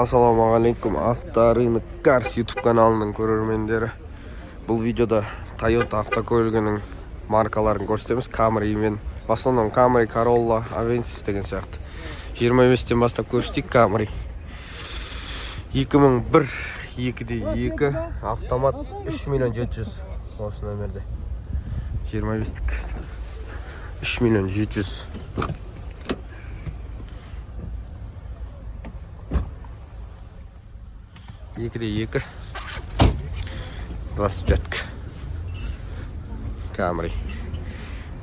Ассалаумағалейкум, Авторынок Карс YouTube каналының көрермендері. Бұл видеода Toyota автокөлігінің маркаларын көрсетеміз. Camry мен, в основном Camry, Corolla, Avensis деген сияқты. 25-тен бастап көрсетейік. Camry 2001, 2-де 2 автомат, 3 миллион 700 осы нөмерде. 25-тік 3 миллион 700. 2-де 2, 25-кі Камри.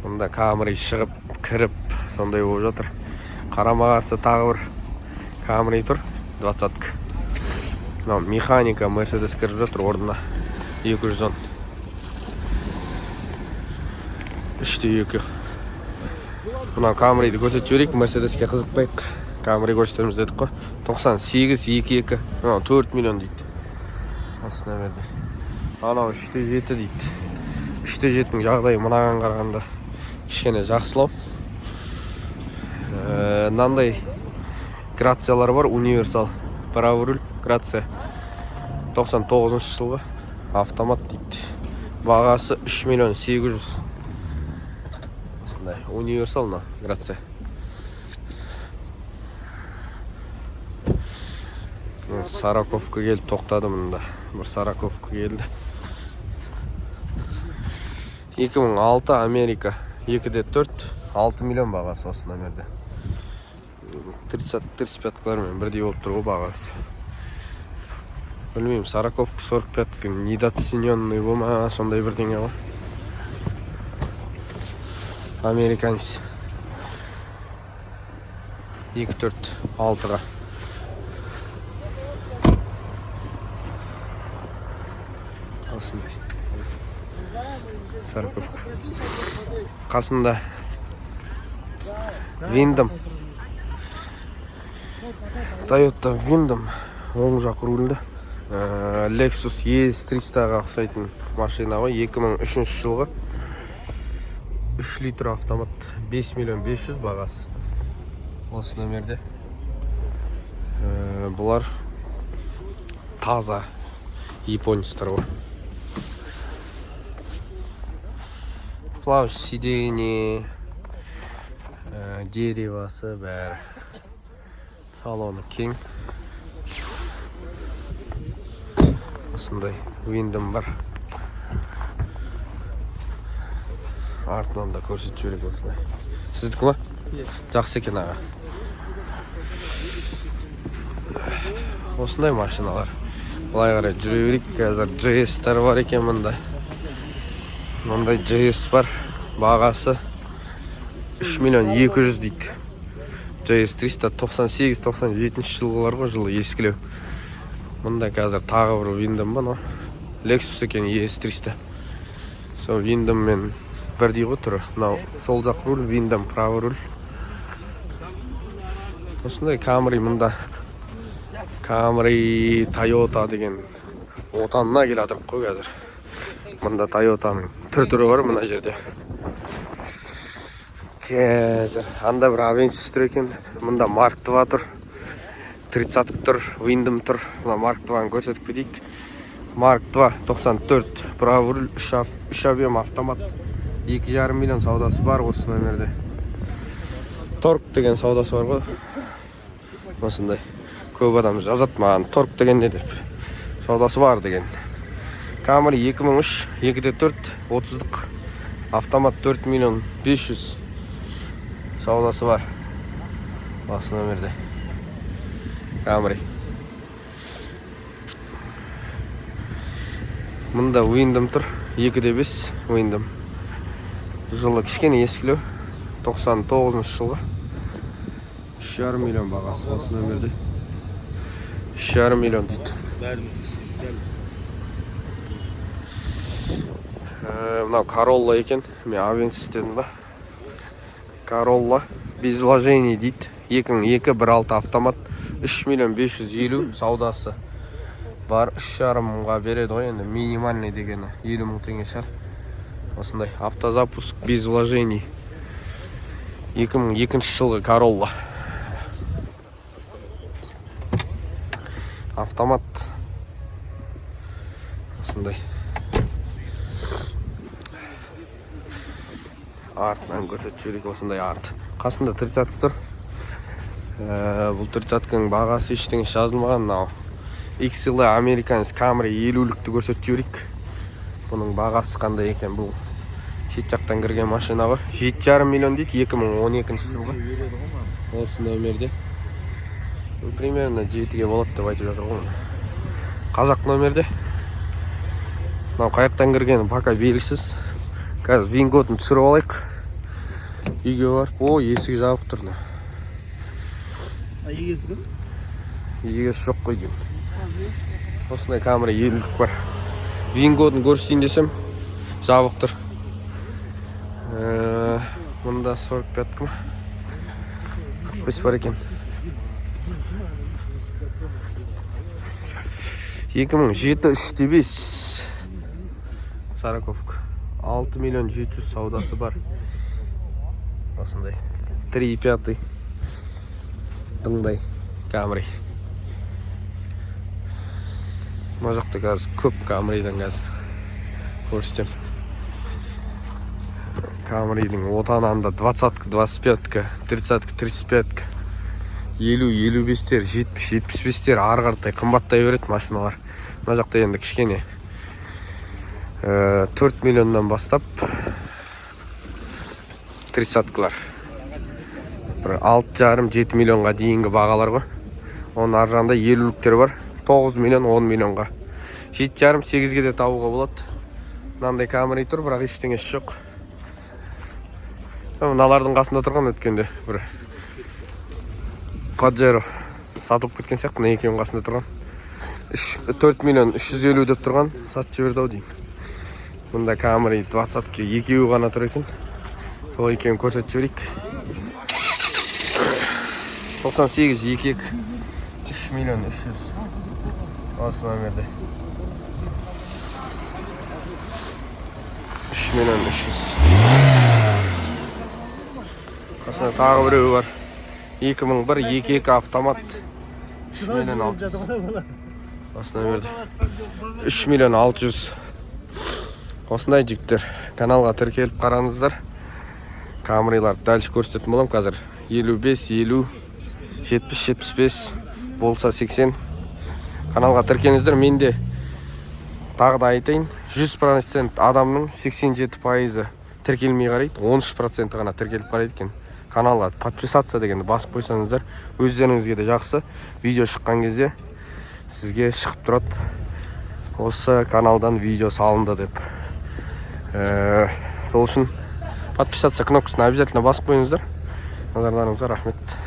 Мұнда Камри шығып кіріп сондай болып жатыр. Қарама қарсы тағы бір Камри тұр, 20-кі. Мынау механика, Мерседес кіріп жатыр орнына, 210, 3-те 2. Мынау Камриді көрсетіп жіберейік, Мерседеске қызықпайық, Камри көрсетеміз дедік қой. 98, 2 2, мынау 4 миллион дейді осы нөмерде. Анау 3-те 7 дейді. 3-те 7-нің жағдайы мынаған қарағанда кішкене жақсылау. Мынандай Грациялар бар, универсал, правый руль, Грация 99 жылғы, автомат дейді, бағасы 3 миллион 800. Осындай универсал мына Грация. Сороковка келіп тоқтады мында. Бір сороковка келді. 2006 Америка, 2-де 4, 6 миллион бағасы осы номерде. 30, 35-калармен бірдей болып тұр ғой бағасы. Білмеймін, сороковка, 45 недооцененный болма, сондай бірдеңе ғой. Американец 2 4, 6-ға. Осындай сороковка. Қасында Виндом, Тойота Виндом, оң жақ рульді. Lexus ES 300-ға ұқсайтын машина ғой, 2003 жылғы, 3 литр автомат, 5 миллион 500 бағасы осы нөмерде. Бұлар таза японецтер ғой. Плавающий сиденье, деревосы бәрі, салоны кең. Осындай Виндом бар. Артынан да көрсетіп жіберейік осылай. Сіздікі ма? Жақсы екен, аға. Осындай машиналар. Былай қарай жүре берейік. Қазір GS-тар бар екен мында. Мындай GS бар, бағасы 3 миллион 200 дейді. GS 300, 98, 97 жылғылар ғой, жылы ескілеу. Мында қазір тағы бір Виндом ба, мынау Lexus екен, ES 300. Сол Виндоммен бірдей ғой түрі. Мынау сол жақ руль Виндом, правый руль. Осындай Камри мында. Камри, Тойота деген отанына келе жатырмық қой қазір. Мында Тойотаның түр түрі бар мына жерде. Қазір анда бір Авенсис тұр екен. Мында Марк 2 тұр, 30 тұр, Виндом тұр. Мына Марк 2-ны көрсетіп кетейік. Марк 2, 94, правый руль, 3 объем автомат, 2,5 миллион, саудасы бар осы номерде. Торг деген саудасы бар ғой осындай. Көп адам жазады маған, торг деген не деп. Саудасы бар деген. Камри 2003, 2-де 4, 30-дық автомат, 4 миллион 500, саудасы бар осы номерде. Камри. Мында Виндом тұр, 2-де 5 Виндом, жылы кішкене ескілеу, 99 жылғы, 3,5 миллион бағасы осы номерде, 3,5 миллион дейді. Бәріміз güzel. Мынау Королла екен, мен Авенсис дедім ба. Королла без вложений дейді, 2002, 1.6 автомат, 3 миллион 550, саудасы бар. 3,5-ға береді ғой енді, минимальный дегені 50 мың теңге шығар. Осындай автозапуск, без вложений, 2002 жылғы Королла. Автомат. Осындай. Артынан көрсетіп жіберейік, осындай арт. Қасында 30-ка тұр. Бұл 30-каның бағасы ештеңе жазылмаған. Мынау XL американец Camry 50-лікті көрсетіп жіберейік. Бұның бағасы қандай екен? Бұл шет жақтан кірген машина ғой. 7,5 миллион дейді, 2012 жылғы. Осы нөмерде. Бұл примерно 7-ге болады деп айтып жатыр ғой мұны. Қазақ нөмерде. Мынау қай жақтан кіргені пока белгісіз. Қазір вин кодын түсіріп алайық. Үйге барып, о, есігі жабық тұр мына. А егесі кім? Егесі жоқ қой деймін. Осындай Camry 50-лік бар. Вин кодын көрсетейін десем, жабық тұр. Мұнда 45 ма? 45 бар екен. 2007 3,5 Сороковка. 6 миллион 700 саудасы бар. Осындай. 3,5 дыңдай Camry. Мына жақта қазір көп Camry'дан қазір көрсетемін. Camry'дің отанында 20-ка, 25-ка, 30-ка, 35-ка, 50, 55-тер, 70, 75-тер ары қаратай қымбаттай береді машиналар. Мына жақта енді кішкене 4 миллионнан бастап 30-калар. Бір 6,5-7 миллионға дейінгі бағалар ғой. Оның ар жағында 50-ліктер бар. 9 миллион, 10 миллионға. 7,5-8-ге де табуға болады. Мынандай Camry тұр, бірақ ештеңесі жоқ. Мыналардың қасында тұрған өткенде бір Pajero сатылып кеткен сияқты, мына екеуінің қасында тұрған. 4 миллион 350 деп тұрған, сатып жіберді ау деймін. Мұнда Camry 20-ке екеуі ғана тұр екен. Сол екеуін көрсетіп жіберейік. 98 2 2 3 миллион 300 осы номерде. 3 миллион 300. Қасында тағы біреуі бар. 2001 2 2 автомат. 3 миллион 600. Осы номерде. 3 миллион 600. Осындай жігіттер, каналға тіркеліп қараңыздар. Камриларды дальше көрсететін боламын қазір. 55, 50, 70, 75, болса 80. Каналға тіркеліңіздер. Мен де тағы да айтайын, 100% адамның 87% тіркелмей қарайды, 13% ғана тіркеліп қарайды екен. Каналға подписаться дегенді басып қойсаңыздар, өздеріңізге де жақсы. Видео шыққан кезде сізге шығып тұрады. Осы каналдан видео салынды деп. Сол үшін подписаться кнопкасын обязательно басып қойыңыздар. Назарларыңызға рахмет.